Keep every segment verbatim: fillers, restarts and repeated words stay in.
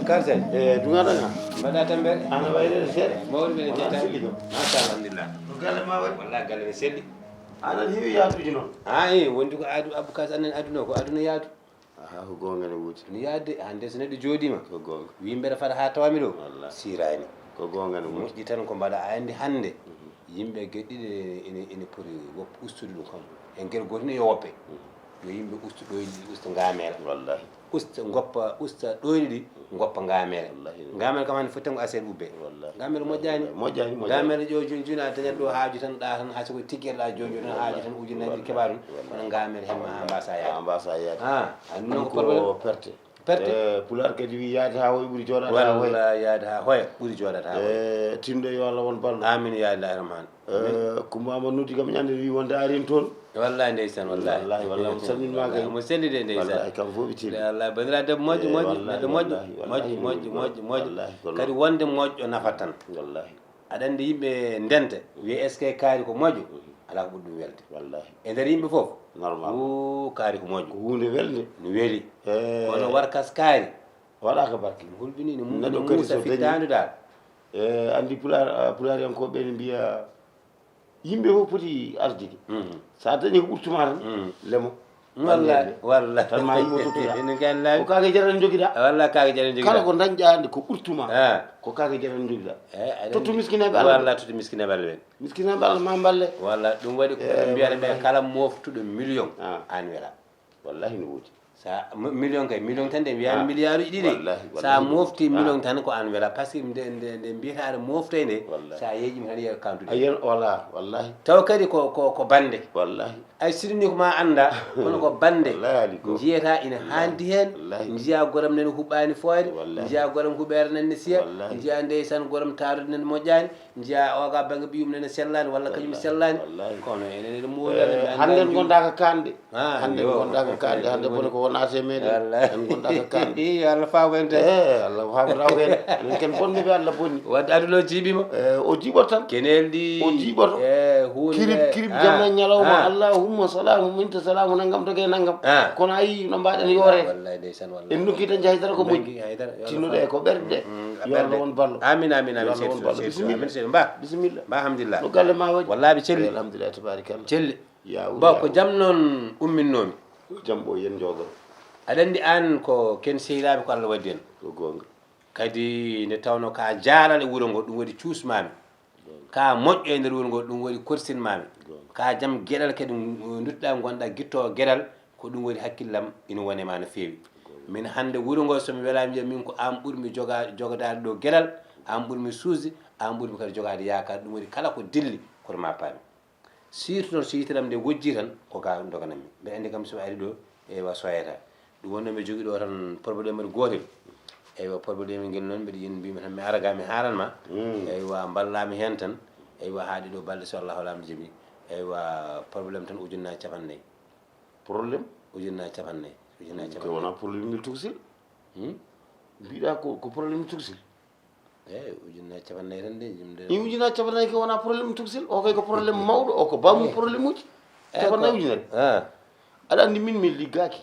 Karsel, e dugaɗo na. Mbaɗa tambe? Ana wayde seeɗa. Mawɗo men jeeta. Machallah, alhamdulillah. Ko galle ma waɗi? Wallahi galle ne selli. Anan heewi yaaduji noon. Haa e wondi ko adu abbu kas anen aduna ko aduna yaadu. Aha, ko goonga ne woodi. No yaadde hannde so neɗɗo jooɗiima. Ko goonga. Wii mbeɗa fada haa tawami ɗo. Wallahi. Siiraani. Ko goonga ne woodi. Moƴƴi tan ko mbaɗa a anndi hannde. Yimɓe geɗɗiɗi ene ene poti woppa ustude ɗum kam. He ngel gooto ne yo woppe. Yo yimɓe ustu ɗoyli ɗi usta ngameela. Wallahi. Usta ngoppa usta ɗoyli ɗi ngoppa ngameela. Wallahi. Ngameela kam hannde foti tan ko aset ubbe. Wallahi. Ngameela moƴƴaani. Moƴƴaani, moƴƴaani. Ngameela ƴo joni joni a dañat ɗo haaju tan ɗa tan hay soko tiggerɗa joni joni tan haaju tan ujunnaji keɓa ɗum. Kono ngameela hemma ha mbasa yaade. Ha mbasa yaade. Ha hannde noon ko problème. Perte. Perte. Eh, Pulaar kadi wi yaade haa hoya ɓuri jooɗaade haa hoya. Walla yaade haa hoya ɓuri jooɗaade haa hoya. Eh, tinndo yo Allah won ballo. Amin ya Allah rahman. Eh, Kumba Amadou noddi kam ñande wi wonde arin toon. Wallahi ndeysaan, wallahi. Wallahi, wallahi, mo salmin ma kay. Mo selli de ndeysaan. Wallahi, kam fof ɓe celli. Wallahi, bandira debbo moƴƴo, eh, moƴƴo, wallahi, neɗɗo moƴƴo, wallahi, moƴƴo, wallahi, moƴƴo, moƴƴo, moƴƴo. Wallahi, ko kadi noon. Wonde moƴƴo nafata tan. Wallahi. Aɗa anndi yimɓe ndente, wiya est-ce que kaari ko moƴƴo? Alaa ko ɓuri ɗum welde. Wallahi. E nder yimɓe fof? Normal. O kaari ko moƴƴo. Ko huunde welde. No weli. Eh. Kono warkas kaari. Waɗaaka barke. No hulɓini, no neɗɗo muusa, kadi so dañi fittaandu dal. Eh, anndi Pulaar, ah, Pulaariyankooɓe ne mbiya, yimɓe fof poti arjude. Mhm. So a dañi ko ɓurtuma tan, mhm, lemo. Wallahi, wallahi. Tan ma yimɓe tottuɗa. Enen kay laawi. Ko kaake jarani jogiɗa. Wallahi, kaake jarani jogiɗa. Kala ko dañɗa hannde ko ɓurtuma. Ah. Ko kaake jarani jogiɗa. Eh, aɗa tottu anndi miskineeɓe Allah. Wallahi, tottu miskineeɓe Allah ɓen. Miskineeɓe Allah ma mballe. Wallahi, ɗum waɗi ko, eh, mbiyata ɓe, wallahi, kala moftuɗo million, ah, an wela. Wallahi no woodi. Sa mi-, million kay, million tan de, mi wiyaani, ah, milliard uji ɗiɗi. Wallahi, sa wallahi no mofti woodi. Million, ah, tan ko an wela, par ce que nde, nde, nde mbiyata aɗa mofta nde, wallahi, sa yeeƴima tan yeeya kantude. A yiyan, wala, wallahi. Taw kadi ko, ko, ko bande. Wallahi. Ay, sirni ko ma annda, kono ko bande. Wallahi, haali ko. Njiyata ina, wallahi, haandi heen, wallahi, njiya goram nene huɓɓaani fooyde, wallahi, njiya goram huɓeere nan ne siya, wallahi, njiya ndeysaan goram taarude nan moƴƴaani, njiya oga bannge ɓiyum nene sellaani, walla kañum, wallahi, sellaani. Wallahi. Kono enen eɗen mooli, eh, hannde en ngondaaka kaanɗe. Ah, hannde en ngondaaka kaanɗe, hannde bone ko wonaa e meɗen. Wallahi. En ngondaaka kaanɗe. Yo Allah faabo en tan. Eh, Allah faabo taw ko en. Enen ken bonɓe ɓe Allah bonni. Wadde aduna o jiiɓiima. Eh, o jiiɓoto tan. Keneldi. O jiiɓoto. Eh, huunde. Kirib, kirib, ah, jam e ñalawma. Ah. Allahumma salamu minta salamu nanngam doge nanngam. Ah. Kono a yii no mbaɗen yoore. Wallahi ndeysaan, wallahi. En nokki tan jahay dara ko moƴƴi. Nangi haydara, yo Allah faabo. Tinnuɗe ko ɓerɗe. Mm, mm, yo Allah won ballo. Amin, amin, amin. Yo Allah won ballo. Bisimilla. Bisimilla. Ba alhamdulillah. No galle ma waɗi? Wallahi ɓe celli. Alhamdulillah, tabarikalla. Celli. Ba ko jam noon umminnoomi. Jam ɓo yen joogo. Aɗa anndi aan ko ken sehilaaɓe ko Allah waddi en. Ko goonga. Kadi nde tawnoo ka jaalal e wuro ngo, ɗum waɗi cuusmaami. Goonga. Ka moƴƴo e nder wuro ngo, ɗum waɗi korsinmaami. Goonga. Ka jam geɗal kadi ndutɗa ngonɗa gittoowo geɗal, ko ɗum waɗi hakkillam ina wone ma no feewi. Goonga. Min hannde wuro ngo so mi welaa mi wiya min ko aan ɓurmi joga-, jogadaade ɗo geɗal, aan ɓurmi suusde, aan ɓurmi kadi jogaade yaakaar. Ɗum waɗi kala ko dilli koto ma paami. Surtout noon so yitere am nde wojji tan, ko ga doganammi. Mbeɗa anndi kam so mi ari ɗo, eywa, soyata. Ɗum wonno mbeɗa jogii ɗo tan probléme gootel. Eywa, probléme ngel noon mbeɗa yiɗi mbimi tan mi ara ga mi haalan ma. Mm. Eywa, mballa mi heen tan. Eywa, haaɗi ɗo balɗe so Allah hoolaama jaɓi. Eywa, problème tan ujunnaaji capannayyi. Problème? Ujunnaaji capannayyi. Ujunnaaji capannayyi. Ko wona problème mil tuksil? Hmm? Mbiɗa ko, ko problème mil tuksil? Eyi, ujunnaaji capannayyi tan de, yimde. I ujunnaaji capannayyi ko wona problème tuksil, o kay ko problème mawɗo, o ko bamum problème uji. Eyi, capannayyi ko ujunere. Ah. Aɗa anndi min mi liggaaki.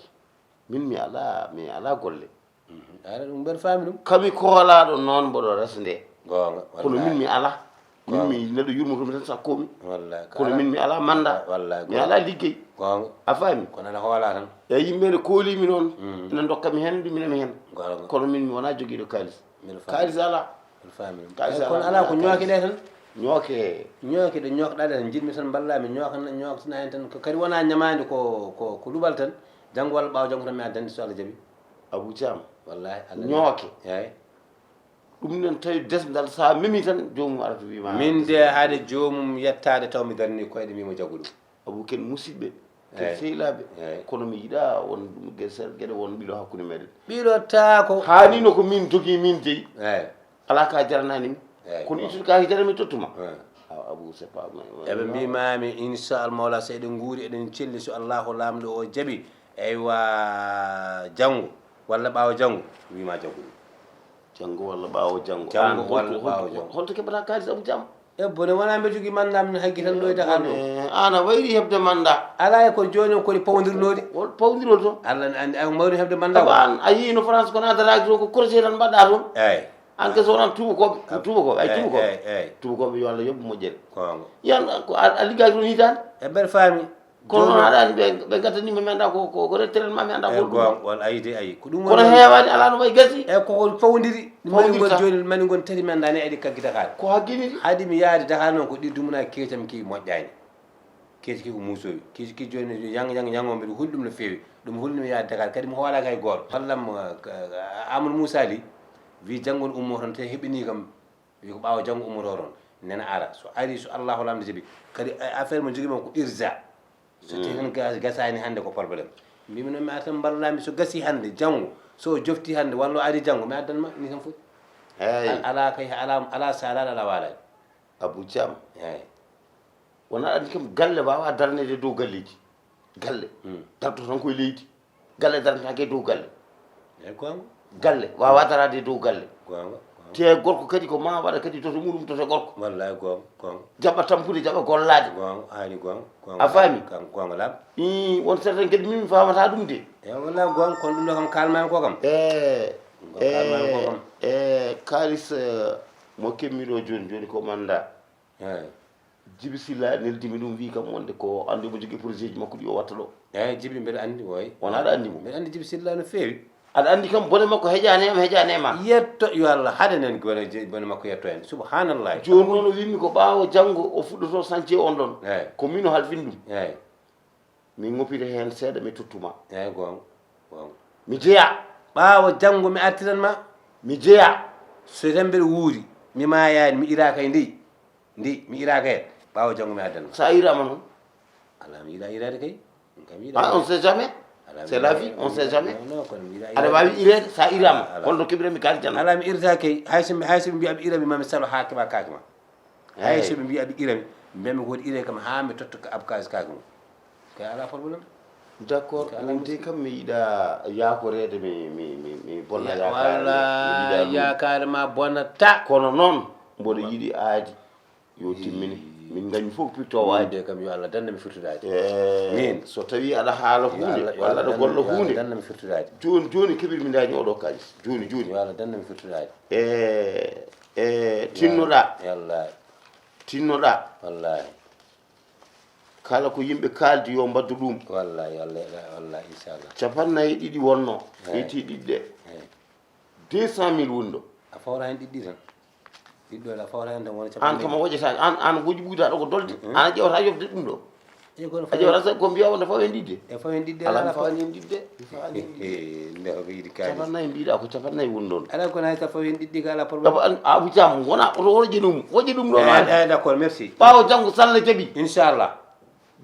Min mi alaa, mi alaa golle. Mhm. Aɗa ɗum mbeɗa faami ɗum. Kami koolaaɗo noon mboɗo resde. Goonga, kono wallahi. Min mi alaa. Min mi neɗɗo yurmotomi tan sakkomi. Wallahi. Kono min mi alaa manda. Wallahi, mi alaa liggey. Goonga. A faami? Kono aɗa hoolaa tan. E yimɓe ne koolimi noon. Mhm. Ene ndokka mi heen, ɗum ina mi heen. Goonga. Kono min mi wonaa jogiiɗo kaalis. Mbeɗa faami. Kaalis alaa. Mbeɗa faami ɗum. Kaalis alaa, kono alaa ko ñooke ɗe tan. Ñooke. Ñooke ɗe ñookɗaa ɗe tan, njiɗmi tan mballaa mi ñooka, ñooktana heen tan. Ko kadi wonaa ñamaande ko, ko, ko luɓal tan. Janngo walla ɓaawo janngo tan mi addan so Allah jaɓi. Abou Thiam. Wallahi, Allah. Ñooke. Eeyi. Ɗum noon tawi desdal, so a memi tan, joomum arata wiima. Min de, hade joomum yettaade taw mi darni koyɗe, mi mo jago ɗum. Abu, ken musidɓe, ken sehilaaɓe. Kono mi yiɗaa won ɗum geɗe seeɗa, geɗe won ɓilo hakkunde meɗen. Ɓilo taako. Haa ni no ko min jogii min jeyi. Alaa ka jaranaani mi. Kono ittude ka jarami tottuma. Awa, Abu, c'est pas eɓe mbimami, inchallah mawla, so eɗen nguuri, eɗen celli, so Allahu laamɗo o jaɓi, eywa, janngo walla ɓaawo janngo, wima jaggu ɗum. Janngo walla ɓaawo janngo. Janngo walla ɓaawo janngo. Holto keɓata kaalis, Abu Caam? E bone, wona mbe jogii mandat, min haggi tan ɗo e Dakar ɗo. An a wayri heɓde mandat. Alaa e ko jooni on koni pawdirnooɗi. Wol pawdirol toon. Allah ne anndi, an mawri heɓde mandat. Sabu an a yii no France kono a daraaki toon ko crochet tan mbaɗɗa toon. Eeyi. An ke so wonan tuubakooɓe, tuubakooɓe, ay tuubakooɓe. Eeyi, eeyi. Tuubakooɓe yo Allah yoɓ moƴƴere. Goonga. Yan ko a, a liggaaki toon hitaande. E mbeɗa faami. Kono noon aɗa anndi ɓe, ɓe ngaddanima mi annda ko, ko, ko retraite ma mi annda. E goonga, won ayi de ayi. Ko ɗum kono woni heewaani alaa no wayi gasi. E koko fawndiri. Mani ngon jooni, mani ngon tati mi annda ne aɗi kaggi Dakar. Ko haggini ɗi. Haadi mi yaade Dakar noon ko ɗi dumna keecam ki moƴƴaani. Keeci ki ko muusowi. Keeci ki jooni yang, yang, yang o mbiɗa huli ɗum no feewi. Ɗum huli mi yaade Dakar. Kadi mi hoolaaki hay gooto. Wallam, eh, Amadou Moussa Ly wi janngo no ummo toon te heɓini kam. Wi ko ɓaawo janngo ummoto toon. Nena ara. So ari, so Allahu laamɗo jaɓi. Kadi, eh, affaire mo jogii mo ko irja. So tawi tan ga-, gasaani hannde ko problème. Mbimi noon mi artan mballami so gasi hannde, janngo. So o jofti hannde, walla o ari janngo, mi addan ma, ni tan foti. Eeyi. Al-, alaa kay, alaa, alaa saalaani, alaa waalaani. Abou Thiam. Eeyi. Wona anndi kam galle waawa darneede dow galleeji. Galle. Hmm. Darto tan koye leydi. Galle darnataake e dow galle. Eeyi, goonga. Galle waawa daraade e dow galle. Goonga, goonga. Te gorko kadi ko ma waɗa kadi doto muɗum, doto gorko. Wallaay, goonga, goonga. Jaɓa tampude, jaɓa gollaade. Goonga, haali goonga, goonga. A faami? Kam goonga lam. Ii, won certains kadi min mi faamata ɗum de. Eeyi, wallaay, goonga, kono ɗum ɗo kam kalmaani ko kam. Eeyi. Ko kalmaani ko kam. Eeyi, kaalis, eh, mo keɓmi ɗo jooni, jooni ko mandat. Eeyi. Jibi Silla neldimi ɗum, wi kam wonde ko anndi omo jogii projet ji makko ɗi o watta ɗo. Eeyi, Jibi mbeɗa anndi, oy. Wona aɗa anndi mo? Mbeɗa anndi Jibi Silla no feewi. Aɗa anndi kam bone makko heƴaani am, heƴaani e ma. Yetto yo Allah, haɗanen bone je-, bone makko yetto en. Subhanallah. Jooni noon o wimmi ko ɓaawo janngo o fuɗɗoto chantier on ɗon. Eeyi. Ko min o halfini ɗum. Eeyi. Min ŋopita heen seeɗa, mi tottuma. Eeyi, goonga, goonga. Mi jeya. Ɓaawo janngo mi artiran ma. Mi jeya. So tan mbeɗa wuuri, mi maayaani, mi iraaka e ndey. Ndi, mi iraaka heen. Ɓaawo janngo mi addan ma. So a iraama noon? Alaa, mi yiɗaa iraade kay. Ɗum kam mi yiɗaa. Ah, on sait jamais. Alaa, c'est la vie, on sait jamais. Non, non, kono mi yiɗaa iraade. Aɗa waawi ireede, so a iraama. Alaa, alaa. Holno keɓiranmi kaalis tan? Alaa, mi irata kay. Hay so mi, hay so ɓe mbiya ɓe irami, ma mi salo haa keɓa kaake ma. Hay so ɓe mbiya ɓe irami, mbiyami ko waɗi ire kam haa mi totta ka ab kaalis kaake mum. Kay alaa problème. D'accord, ɗum de kam mi yiɗa yaakoreede, mi, mi, mi, mi bonna yaakaare. Walla yaakaare ma bonnata. Kono noon, mboɗo yiɗi aadi yo timmine. Min ngañmi fof ko pirtoowo aadi. De kam yo Allah danna mi firtude aadi. Eh, min. So tawi aɗa haala huunde, walla aɗa golla huunde. Yo Allah danna mi firtude aadi. Jooni, jooni keɓirmi ndañi oɗo kaalis. Jooni, jooni. Yo Allah danna mi firtude aadi. E, e, tinnoɗaa. Wallahi. Tinnoɗaa. Wallahi. Kala ko yimɓe kaaldi, yo mbaɗdu ɗum. Wallahi, wallahi, wallahi, inchallah. Capannay ɗiɗi wonno, eeyi, eti ɗiɗi ɗe. Eeyi. Deux cent mille woni ɗo. A fawra heen ɗiɗi tan. Ɗiɗi ɗo, a fawra heen tan wona capannay. Aan kam a woƴata, aan, aan woƴi ɓuyda ɗo ko dolde. Mhm. Aan a ƴeewata yofde ɗum ɗo. E kono a ƴeewata ko mbiya wonde faw heen ɗiɗi de. E faw heen ɗiɗi de. Alaa, mi fawaani heen ɗiɗi de. Mi fawaani heen ɗiɗi de. Nde ko yiɗi kaalis. Capannay mbiɗa ko capannay woni ɗoon. Alaa kono hay so faw heen ɗiɗi ka alaa problème. Ɗaɓa an, Abou Thiam, wona oto woƴe ɗum. Woƴe ɗum ɗo. Eeyi, eeyi, d'accord, merci. Ɓaawo janngo, so Allah jaɓi. Inchallah.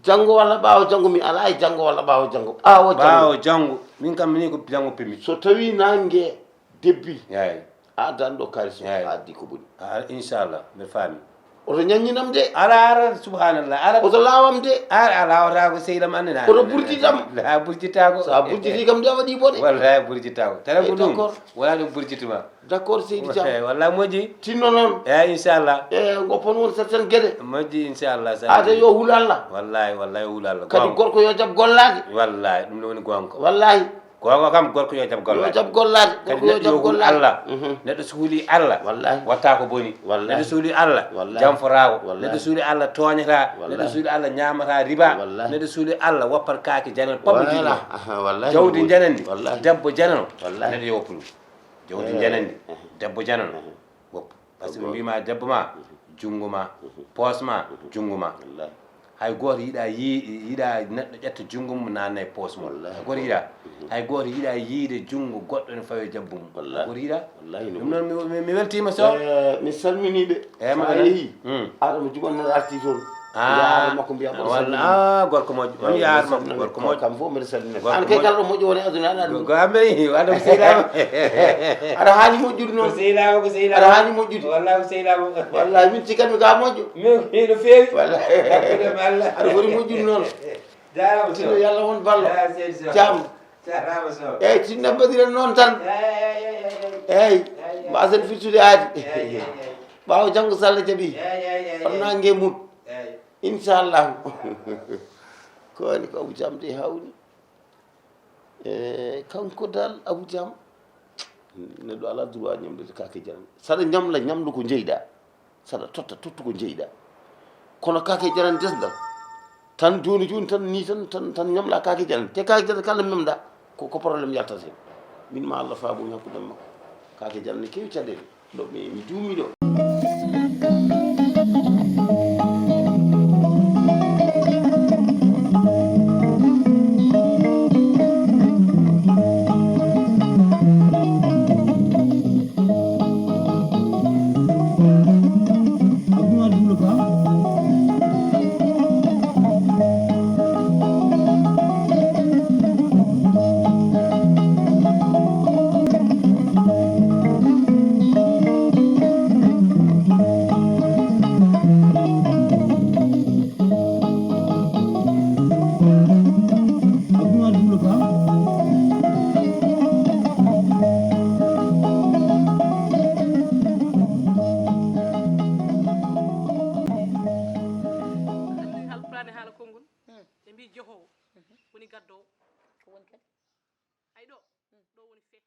Janngo walla ɓaawo janngo, mi alaa e janngo walla ɓaawo janngo. Ɓaawo janngo. Ɓaawo janngo. Min kam, mini ko janngo pimi. So tawi naange debbi. Eeyi. A addan ɗo kaalis o, a addi ko ɓuri. A, inchallah, mbeɗa faami. Oto ñaññinam de. Ara, ara, subhanallah, ara. Oto laawam de. Ara, a laawata ko sehil am annene. Oto burjitam. A burjitaako. So a burjiti kam de a waɗi bone. Wallahi a burjitaako. Tara ko ɗum. D'accord. Wala ɗum burjituma. D'accord, seydi Thiam. Wallahi moƴƴi. Tinno noon. Eeyi, inchallah. E goppon won certaines geɗe. Moƴƴi, inchallah. Ade yo hul Allah. Wallahi, wallahi yo hul Allah. Kadi gorko yo jaɓ gollaade. Wallahi, ɗum ɗo woni goonga. Wallahi. Goonga kam, gorko yo jaɓ gollaade. Yo jaɓ gollaade. Kadi gorko yo jaɓ gollaade. Allah. Mhm. Neɗɗo so huli Allah, wallahi, watta ko boni. Wallahi. Neɗɗo so huli Allah, wallahi, janfotaako. Wallahi. Neɗɗo so huli Allah, tooñataa. Wallahi. Neɗɗo so huli Allah, ñaamataa riba. Wallahi. Neɗɗo so huli Allah, woppat kaake janel pammo. Voilà. Aha, wallahi. Jawdi janandi. Wallahi. Debbo janano. Wallahi. Neɗɗo yo woppu ɗum. Jawdi janandi. Aha. Debbo janano. Aha. Woppu. Par ce que ɓe mbima debbo ma, junngo ma, poos ma, junngo ma. Wallahi. Hay gooto yiɗa yi yiɗa neɗɗo ƴetta junngo mum naatna e poos mum. Hay gooto yiɗa. Hay gooto yiɗa yiide junngo goɗɗo ne fawi e jabbu mum. Hay gooto yiɗa. Ɗum noon mi weltiima sow. Eh, mi salminiiɓe. Eyi, so a yehii, Adama Juman nana arti toon. Yaara makko mbiya mboɗo salmini. Ah, gorko moƴƴo. On yaara makko gorko moƴƴo. Kam fof mbiɗa salmina. An kay kala ɗo moƴƴo woni aduna aɗa anndi. Ko ambe wala ko seylaama. Aɗa haani moƴƴude noon. Ko seylaama, ko seylaama. Aɗa haani moƴƴude. Walla ko seylaama. Wallahi min cikkanmi ka moƴƴo. Min no feewi. Walla. Hakkunde mi Allah. Aɗa foti moƴƴude noon. Jaaraama. Sino yalla won ballo. Jaaraama seydi Sow. Jaam. Jaaraama Sow. Eyi tinno mbaɗiren noon tan. Eyi. Mbasen firtude aadi. Ɓaawo janngo so Allah jaɓi. Eyi. Wonnange mum. Inchallahu. Ko woni ko Abou Thiam de hawni. E kanko dal Abou Thiam, neɗɗo ala droit ñamdude kaake janane. Saɗa ñamla ñamdu ko jeyɗa, saɗa totta tottu ko jeyɗa. Kono kaake janane desdal tan joni joni tan ni tan tan tan ñamla kaake janane, te kaake janane kala memɗa ko ko problème yaltata hen. Min ma Allah faabo hakkude makko. Kaake janane kewi caɗele. Ɗo mi mi duumi ɗo. Anndi Alquraan e haala konngol. Ɓe mbii jehoowo woni gaddoowo. Ko woni kadi? Ay ɗo, ɗo woni fee.